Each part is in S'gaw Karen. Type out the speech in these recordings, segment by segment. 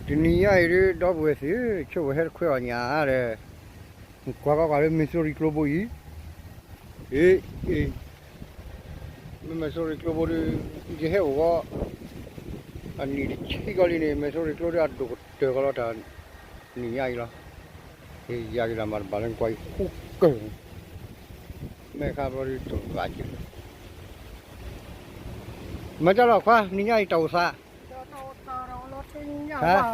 တနံၤညါအံၤဒ် ဒီပုၢ်ဝဲၢ်သ့ၣ်ဧၢ, ဆိကမိၣ်ဟဲတခွဲးအီၣ်ညၣ်ဒီး ကွၢ်ကွၢ်ကွၢ်လၢ မ့ၤစိရိၤကျိဘိအံၤ, အ့ အ့ မ့ၢ်မ့ၤစိရိၤကျိဘိဒီး ယဟဲအိၣ်ဃီ အနံၣ်တဆံကီးလံန့ၣ် မ့ၤစိရိၤကျိဒီးအဒိၣ်ကတၢၢ်ကီးလီၤတၢ် နံၤညါအံၤလီၤ. ယၤက့ၤတၢ်မၤတဘၣ်လၢကွၢ်အံၤဃူကၢၢ်, မ့ၢ်ခါဘျီဒ်တဘၣ်က့ၤ မၤတၢ်လီၤခွါ နံၤညါအံၤတၢ်အိၣ်သး, ဟါ,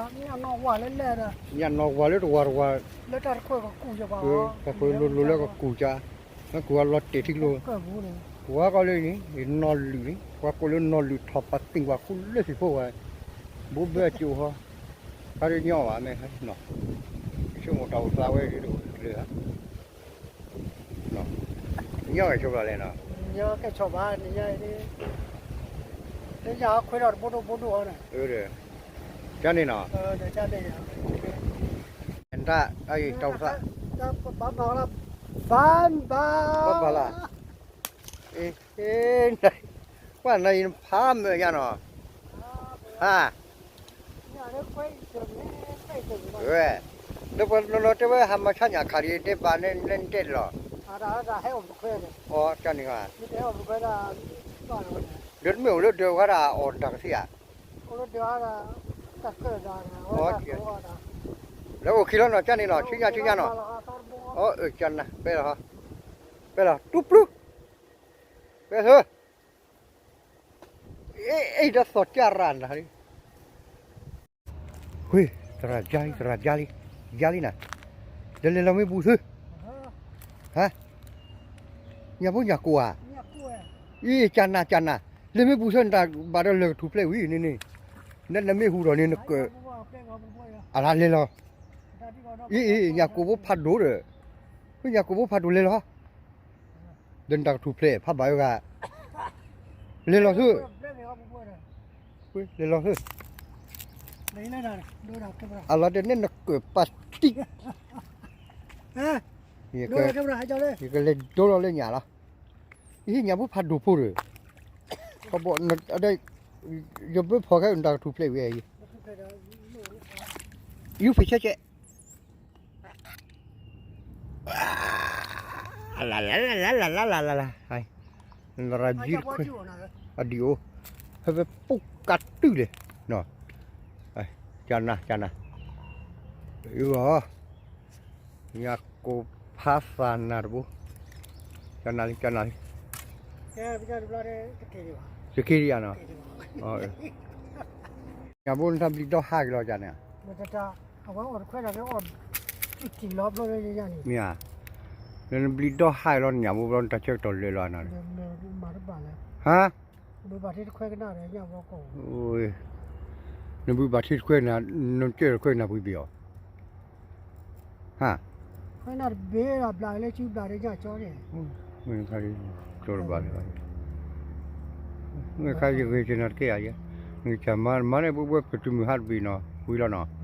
ညၣ်နီၢ်ဝါလၢတဝၤတဝၤ, ပှၤပှၤလိၤလိၤလၢကကူၣ်ကၢ်, နကူၣ်အလီၤတဲာ်ထံကျိ, ဝါကီလၢန့ၣ် နီၢ်လုၣ်န့ၣ် ပှၤကိးလၢနီၢ်လုၣ်ထီၣ်ပသံၣ်ဝဲဃူလၢသ့ၣ်ဖိဝဲ, ဘိဘၢအကၠိဟီ, ခါဒ်ညီဘၣ်မ့ၢ်ခါနီၤ, ဆိကမိၣ်တၢ်အိၣ်သးဝဲဒ်တအိၣ်လၢ ညီကဲဆိဘၣ်လဲၣ်နီၤ, ညီကဲဆိဘၣ်န့ၣ်, လၢညါခွဲးထီၣ်တဘိဒိၣ်ဘိဒိၣ်အီၤန့ၣ်, ကန့ၣ်နီၤ, တၢ်အံၤတၢ်အိၣ်သး, ဘၣ်ဘၣ်, ဘၣ်ဘၣ်လၢ, ကွၢ်နၤအံၤနဖးမၢညါနီၤ, ဟါ ဝဲ, လၢပှၤနီၤနီၤတဲဝဲ ဟးမၤဆါညၣ်ခါဒ် တဲဘၣ်နဲနဲတဲလီၤ, အီၤကန့ၣ်, ဒီးတမ့ၢ်အိၣ်လၢဒၢးဝဲဒၣ်အီၣ်တၢ်ကသ့ဧါ, လၢအိၣ်ခံလီၤနီၤ ကန့ၣ်နီၤ ဆူညါဆူညါနီၤ, အၢ ကနၣ် ပဲလီၤ, ပဲလီၤ တူပျူၤ, ပဲသၢ အ့ အ့ ဒီးသီၣ်ကၢ်ရၣ်နၤ, ဝ့ၢ် သရၣ်ယါလံ သရၣ်ယါလံ, ယါလံနၤ, ဒီးလဲၤလီၤမ့ၣ်ဘူၣ်သု, ဟါ, ညၣ်ဖိညၣ်ကိၢ်ဧါ, အံၤ ကနၣ် ကနၣ်, လဲၤမ့ၣ်ဘူၣ်သု နတၢ်ဘၣ်ဒီးလၢၢ်ကထူၣ်ဖျဲးဝံၤန့ၣ်န့ၣ်, နမ့ၢ်ဟူးထီၣ်န့ၣ်နကၢၣ်, အလၢလဲၤလီၤ, အံၤ အံၤ ညၣ်ကိၢ်ဘိဖးဒိၣ်ဒီး, ဝ့ၢ် ညၣ်ကိၢ်ဘိဖးဒိၣ်လဲၤလီၤ ဒီးနတၢ်ကထူၣ်ဖျဲး ဖးဘၣ်ဝဲဂၤ, လဲၤလီၤသု, လဲၤလီၤသု, အလီၤတဲာ်န့ၣ်နကၢၣ်ပာ်တံၢ်, ယကလဲၤဒိလီၤလၢညၣ်လီၤ, ယဟံးညၣ်ဖိဖးဒိၣ်ဖိဒီး, ခီဘီ ယဘၢဖီၣ်ခဲနတၢ်ကထူၣ်ဖျဲးဝံၤအံၤ, ယူဖံးဆဲးဆဲး လၢလၢလၢလၢလၢလၢလၢလၢ, နရၤယံတခွဲး, အဒံၣ်အိၣ်, ဖဲဖဲပူၤကးတုၤလဲၣ်, ကနၣ် ကနၣ်, အံၤ, ညၣ်ကိၢ်ဖးသးနၤတဘိ, ကနၣ်လံ ကနၣ်လံ, တက့ၢ်ဒံးဧါနီၤ, ညၣ်ဘိနတၢ်ဘျံးဒီဟးက့ၤလီၤ ကနၣ်, မ့ၢ်ဧါ, လၢနဘျံးဒီဟးက့ၤလီၤ နညၣ်ဘိဘျီ နတၢ်ဆၢကတီၢ်လၢာ်လီၤနၤ, ဟါ, နဘုးဘၣ်ထံတခွဲးနၤ, နဘုးဘၣ်ထံတခွဲးနၤ ပှံၤဘ့ၣ်အီၤ, ဟါ, မ့ၢ်ခါ ကၠီတဘၣ်လၢၤဘၣ်, မ့ၢ်ခါယဂ့ၤကနၤတကဲဧါ, နကစၢ်မၤမၤန့ၣ် ပဝဲပတုၤမုၢ်ဟါတဘ့ၣ်နီၤ ဝံၤလီၤနီၤ,